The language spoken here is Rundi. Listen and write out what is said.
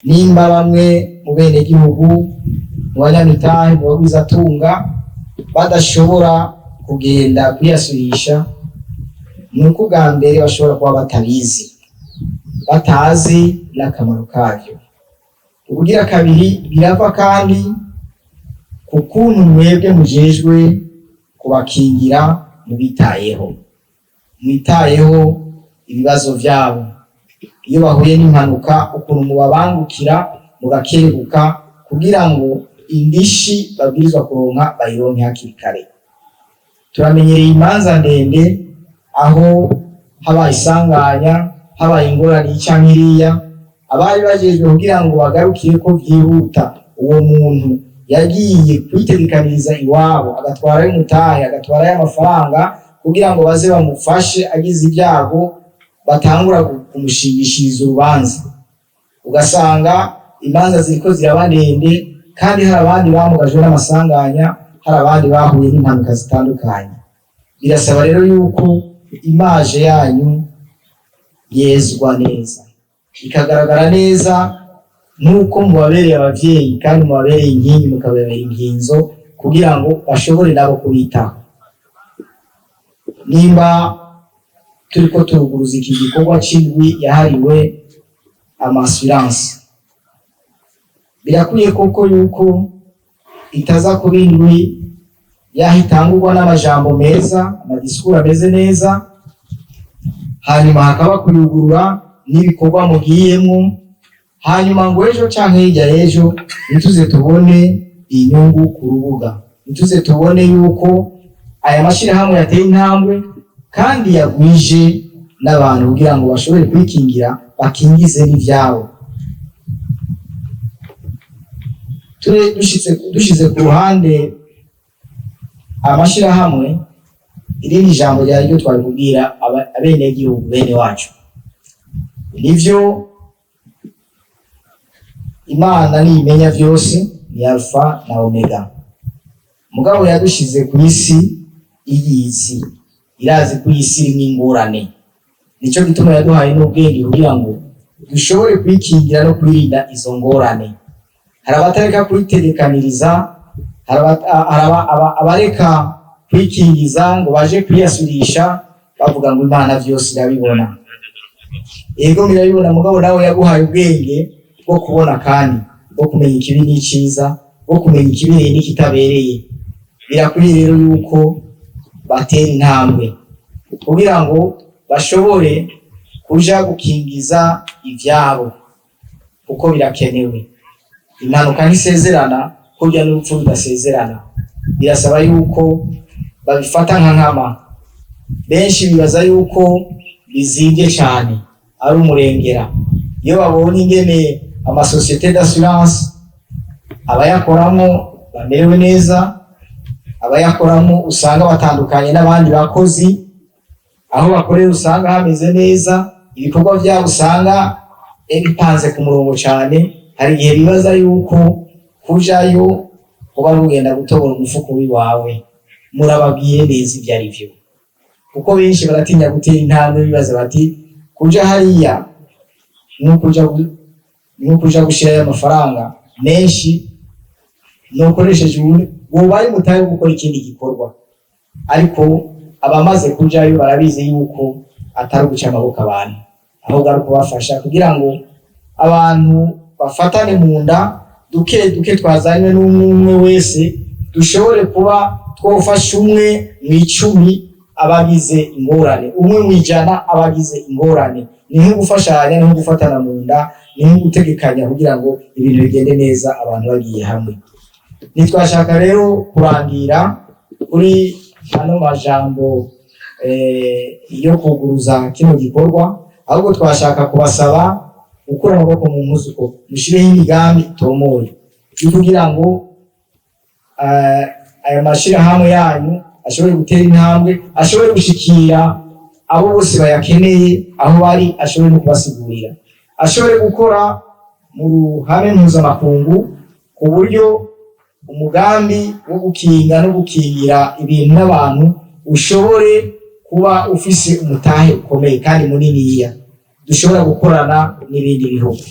Nimba bamwe mu benegihugu, mu banyamitahe, mu bagwizatunga badashobora kugenda kwiyasurisha, ni uko ubwa mbere bashobora kuba batabizi, batazi n'akamaro kavyo. Ubugira kabiri, birava kandi ku kuntu mwebwe mujejwe kubakingira mubitayeho, mwitayeho ibibazo vyabo. Iyo bahuye n'impanuka, ukuntu mubabangukira, mugakerebuka kugira ngo indishi babwirizwa kuronka bayironke hakiri kare. Turamenyereye imanza ndende aho habaye isanganya, habaye ingorane canke iriya, abari bajejwe kugira ngo bagarukire ko vyihuta uwo muntu yagiye kwitegekaniriza iwabo, agatwarayo umutahe, agatwarayo amafaranga kugira ngo baze bamufashe agize ibyago, batangura kumushingishiriza urubanza, ugasanga imanza ziriko ziraba ndende kandi hari abandi bamugajwe n'amasanganya, hari abandi bahuye n'impanuka zitandukanye. Birasaba rero yuko image yanyu yezwa neza, ikagaragara neza nk'uko mubabereye abavyeyi kandi mubabereye inkingi, mukababera inkinzo kugira ngo bashobore nabo kubitaho. Nimba turiko turuguruza iki gikorwa c'indwi yahariwe ama assurances, birakwiye koko yuko itaza kuba indwi yaho itangurwa n'amajambo meza, ama discours ameze neza, hanyuma hakaba kuyugurura n'ibikorwa mugiyemwo, hanyuma ngo ejo canke hirya y'ejo ntituze tubone inyungu ku rubuga, ntituze tubone yuko aya mashirahamwe yateye intambwe kandi yagwije n'abantu kugira ngo bashobore kwikingira, bakingize n'ivyabo. Dushize ku ruhande amashirahamwe, irindi jambo ryari ryo twari kubwira abenegihugu bene wacu. Nivyo, Imana niyimenya vyose, ni Alpha na Omega, mugabo yadushize ku isi iyizi, irazi ko iyi si irimwo ingorane. Nico gituma yaduhaye n'ubwenge kugira ngo dushobore kwikingira no kwirinda izo ngorane. Hari abatareka kwitegekaniriza, hari abareka kwikingiza ngo baje kwiyasurisha, bavuga ngo Imana vyose irabibona. Ego, irabibona, mugabo nawe yaguhaye ubwenge bwo kubona kandi bwo kumenya ikibi n'iciza, bwo kumenya ikibereye n'ikitabereye. Birakwiye rero yuko batera intambwe kugira ngo bashobore kuja gukingiza ivyabo, kuko birakenewe. Impanuka ntisezerana, kurya n'urupfu bidasezerana. Birasaba yuko babifata nka nkama. Benshi bibaza yuko bizimvye cane, ari umurengera, iyo babonye ingene ama sociétés d'assurance abayakoramo bamerewe neza, abayakoramo usanga batandukanye n'abandi bakozi, aho bakorera usanga hameze neza, ibikorwa vyabo usanga bipanze ku murongo cane. Hari igihe bibaza yuko kujayo kuba ari ugenda gutobora umufuko w'iwawe. Murababwiye neza ivyo ari vyo, kuko benshi baratinya gutera intambwe, bibaza bati kuja hariya nukuja gushirayo amafaranga menshi nukoresheje ubundi woba ari mutahe wo gukora ikindi gikorwa. Ariko abamaze kujayo barabizi yuko atari uguca amaboko abantu, ahubwo ari ukubafasha kugira ngo abantu bafatane mu nda, duke duke twazanywe n'umwe umwe wese dushobore kuba twofasha umwe mu 10 abagize ingorane, umwe mu 100 abagize ingorane. Ni nko gufashanya, ni nko gufatana mu nda, ni nko gutegekanya kugira ngo ibintu bigende neza abantu bagiye hamwe. Ntitwashaka rero kurangira kuri ano majambo yo kuguruza kino gikorwa, ahubwo twashaka kubasaba gukura amaboko mu mpuzu, ko mushireho imigambi itomoye yo kugira ngo aya mashirahamwe yanyu ashobore gutera intambwe, ashobore gushikira abo bose bayakeneye aho bari, ashobore no kubasigurira, ashobore gukora mu ruhame mpuzamakungu, ku buryo umugambi wo gukinga no gukingira ibintu n'abantu ushobore kuba ufise umutahe ukomeye kandi muniniya dushobora gukorana n'ibindi bihugu.